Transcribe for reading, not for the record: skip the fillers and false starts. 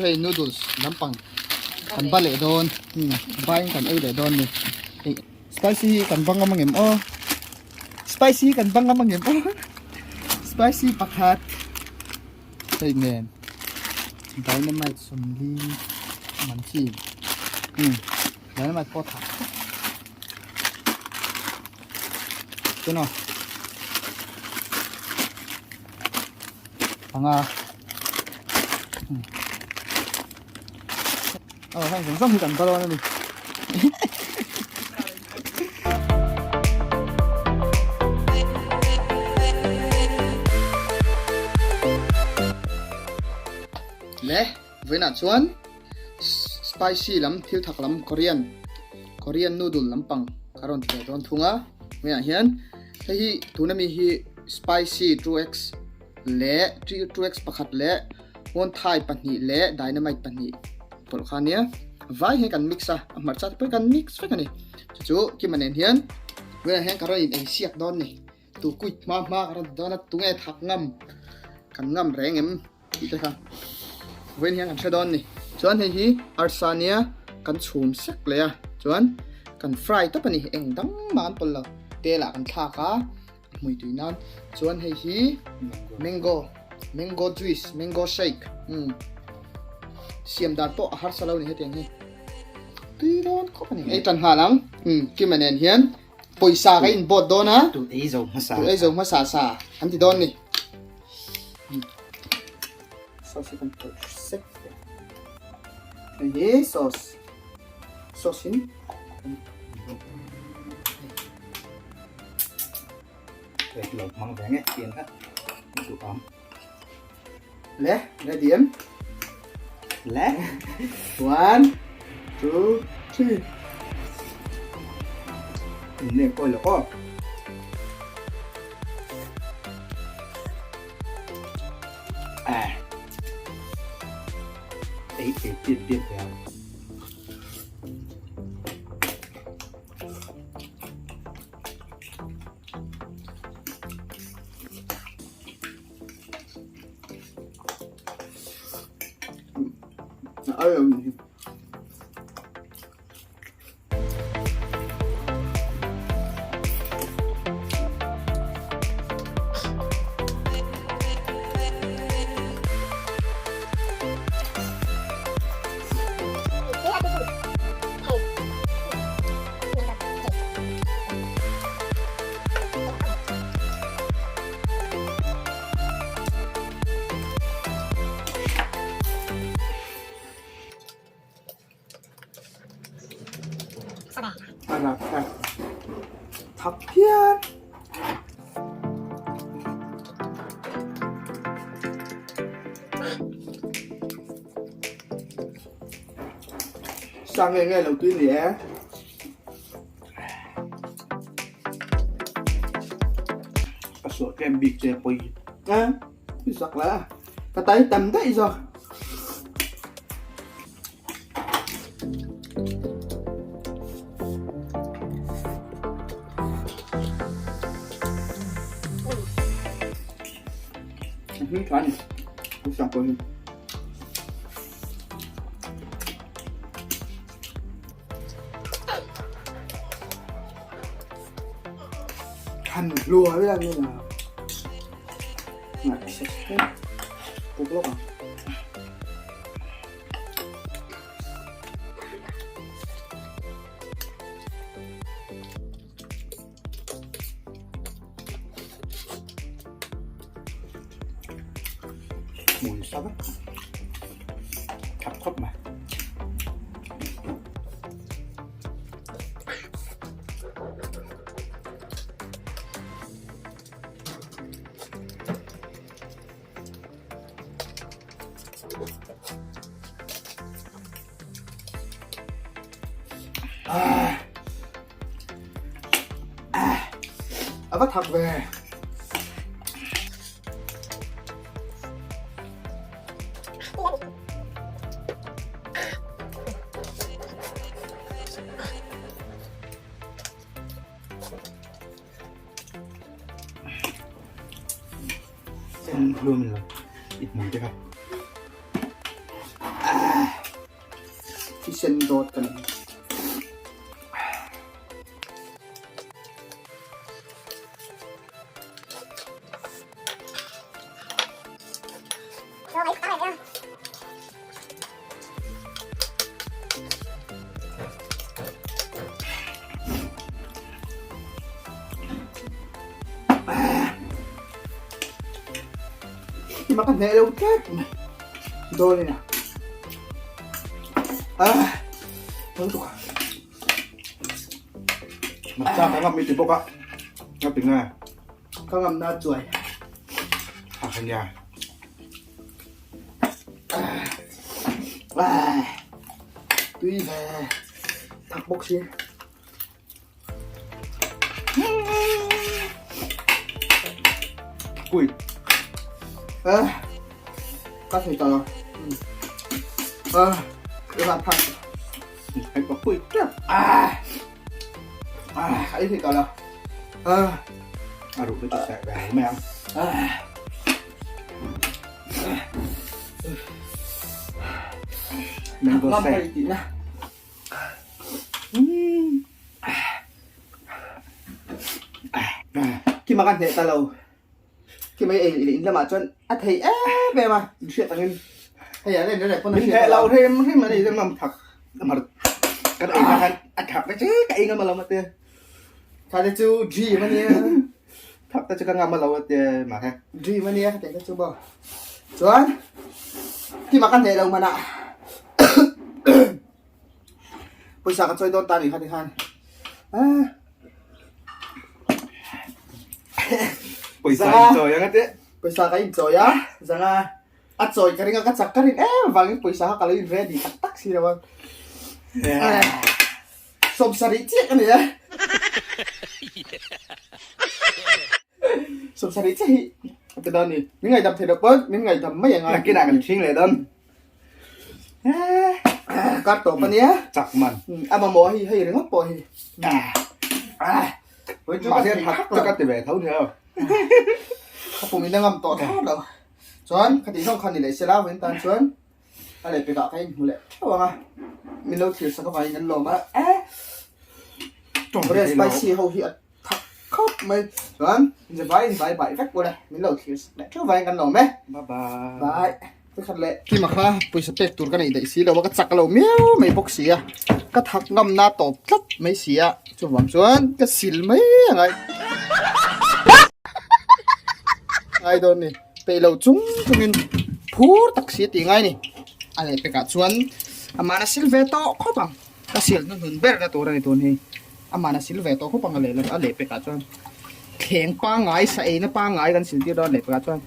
chu hei noodles lampang kan ba leh dawn vaiin kan ei leh dawn ni hei spicy hi kan bang ngam angem aw spicy hi kan bang ngam angem aw spicy pakhat hei nen dynamite sawmli man chi dynamite pawh tha khawp chuan aw Panga. Aw heng zawng zawng hi kan balawn a ni. Le vawiinah chuan spicy lam thil thak lam Korean Korean noodle lampang ka rawn ti leh dawn thung a vawiinah hian hei hi tuna mi hi Spicy 2X leh 2X pakhat leh Hawnthai pahnih leh Dynamite pahnih pawlh kha ania. Vai hian kan mix a, a hmarcha te pawh hi kan mix vek a ni. Chu chu Kima nen hian tunah hian ka rawn in ei siak dawn ni. Tu kuit hma hma ka rawn ti dawn a, tunge thak ngam kan ngam reng em tih te kha vawiin hian kan hre dawn ni. Chuan hei hi arsa nia kan chhum sek leh a, chuan kan fry tawp a ni, eng dang mah an pawlh lo, tel ah kan thlak a. Hmui tui nan chuan hei hi mango mango juice mango shake umm siam dan pawh a harsa lo ni hetiang hi tui dawn khawp a ni ei tan nghal ang umm kima nen hian pawisa ka in bawt dawn a tu ei zo hmasa tu ei zo hmasa sa an ti dawn ni sauce hi kan pawlh sek hei hi sauce sauce in Lo hmang ve nge tiang kha duh am. Le, ready em? Le. One, two, three. Ne koi lo ko. À. Ei ei tiết tiết ve. A rak kha thak phian. Sang nge nge lo tui ni e. A suah tlem bik che pawi. A, i zak la. Ka tai tam daih zawk. Hming tha ni. Sak pawh hi. Than lua vek ang nia. Puk lawk ang. Mùi sao vắt Thập khắp mà A va thak ve. Sen hlum lo i hmui te kha. sen dawt ka nei. Mà cái này đâu chết Đôi này nè À Vẫn tục Mà cha cái ngậm mi thì bốc á Ngập tiếng này Ka ngam na chuai. A kha nia. Tui ve thak bawk si. Pui. Ka thei ta lo. Ka van thak. Hei pa pui tep. A i thei ta lo. A ruh te chu seh ve mai ang. Mango seh. Khi mà kan hneh ta lo. Khi mai ei in lamah chuan a thei em em a, in hriat angin hei an en reng pawn a Min hriat hneh lo. lo hrim hrim a ni chuan mam thak mar kan ei na khan a thak te chu ka ei ngam a lo mate. Kha te chu dream a nia. Thak te chu ka ngam a lo ate mahse. Dream a nia kha te chu maw. Chuan khi mà kan hneh lo hmanah pawisa ka chawi dawn ta nih kha tikhan. Pawisa in chawi ang ate. Pawisa ka in chawi a, zanga a chawi ka ring a ka chak ka rin em vangin pawisa kha ka lo in ready tak tak si lo a. Sawmsarih chiah ka nei a. Sawmsarih chiah hi a ti dawn a ni. Min ngaihdam theih loh pawn min ngaihdam mai ang a. Nakinah kan thing leh dawn. Kar tawp a nia. Chak man. A mamawh hi hei ringawt pawh hi. Mahse thak tak a ti ve tho nia. Ka pum in a ngam tawh thlawt lo. Chuan ka tih zawng kha ni leh sela vawiin tan chuan a lehpekah ka inhmu leh theuh ang a. Min lo thlir sak avangin an lawm a. Korean spicy ho hi a thak khawp mai. Chuan vai in vai bai vek ule min lo thlir sak leh theuh vangin kan lawm e. Bye bye. Bye. Pakhat leh Kima kha pawisa pek tur ka neih daih si lo a ka chak lo miau mai bawk si a ka thak ngam na tawp tlat mai si a chuvang chuan ka sil mai a ngai ngai dawn ni peih lo chung chungin phur tak si a tih ngai ni a leh pekah chuan amahna sil ve tawh khawp ang ka sil hnuhnun ber na tur a ni tun hi amahna sil ve tawh khawp ang a leh a leh pekah chuan thleng pangngai sa eina pangngai kan sil tir dawn a leh pekah chuan.